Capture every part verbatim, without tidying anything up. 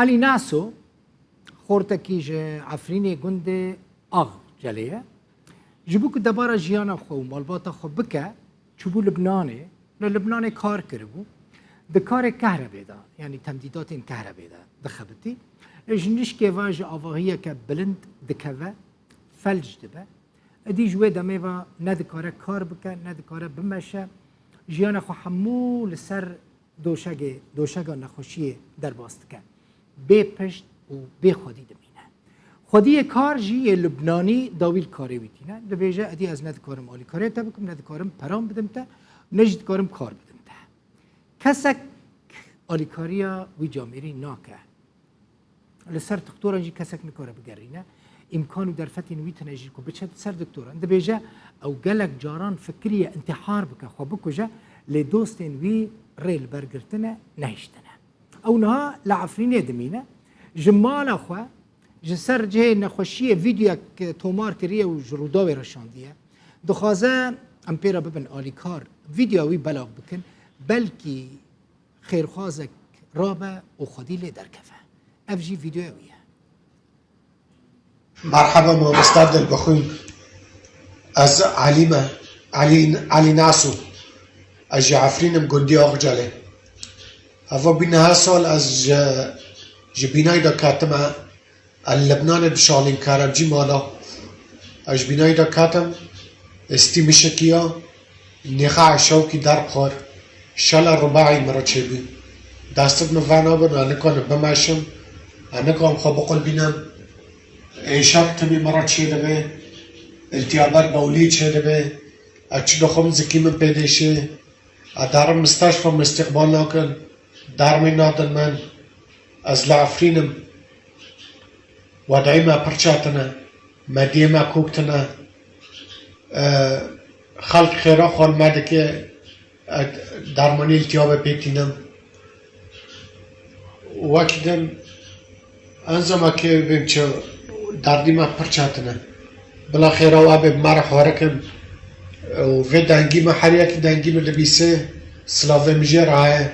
Elî Naso, xortekî ji Efrînê gundê Axcelê ye. Ji bo ku debara jiyana xwe û malbata xwe bike, çûbû Libnanê, li Libnanê kar kiribû. Di karê kehrebê de, yanî temdîdatên kehrebê de dixebitî. Lê ji nişkê ve ji avahiyeke bilind dikeve, felc dibe. Êdî ji wê demê ve ne dikare kar bike, ne dikare bimeşe. Jiyana xwe hemû li ser doşegê, doşega nexweşiyê derbas dike. Bê pişt û bê xwedî dimîne. Xwediyê kar jî yê Lubnanî dawî li karê wî tîne. Dibêje, êdî ez ne dikarim alîkariyê te bikim, ne dikarim peran bidim te, ne jî dikarim kar bidim te. Kesek alîkariya wî camêrî nake. Li ser doktoran jî kesek nikare bigerîne. Îmkan û derfetên wî tine jî ku biçe ser doktoran. Dibêje, ew gelek caran fikiriye întîhar bike, xwe bikuje, lê dostên wî rê li ber girtine, nehiştine. Ew niha li Efrînê dimîne. Ji mala xwe, ji ser cihê nexweşiyê vîdeoyek tomar kiriye û ji Rûdawê re şandiye. Dixwaze em pê re bibin alîkar, vîdeoya wî belav bikin. Belkî xêrxwazek rabe û xwedî lê derkeve. Ev jî vîdeoya wî ye. Merheba mamosta dilbixwîn. Ez Elî me, Elî, Elî Naso. Ez ji Efrîn im, gundî Axcelê. Heva bî neha sal ez ji, ji bînayê de ketime. Ez li Libnanê dişalîm, keremcî mala. Ez ji bînayê de ketim, stî min şikiya, nêxa eşewkî derb xwar, şela rubaî min re çêbû. Destib min venabin, ez nikanim bimeşim, ez nikanim xwe biqulbînim. Êşev timî min re çêdibe, îltiyabet bewlî çêdibe, ez çi dixwim zikî min pê dêşê, ez derim misteşfa min îstîqbal nakin, dermê nadin min. Ez li Efrîn im. Wedeyê me pir çetin e. Mediyê me kok tine. E, xelk xêra xwe li me dike. E, dermanî îltiyabê pê tînim. Wekî din, enzama kê bêm çi, derdî me pir çetin e. Bila xêra we bê, bi me re xwarik in. Û vê dengî me, her yekî dengî min dibîse, silavê min jê re heye.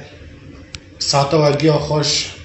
Saeta we giya xweş.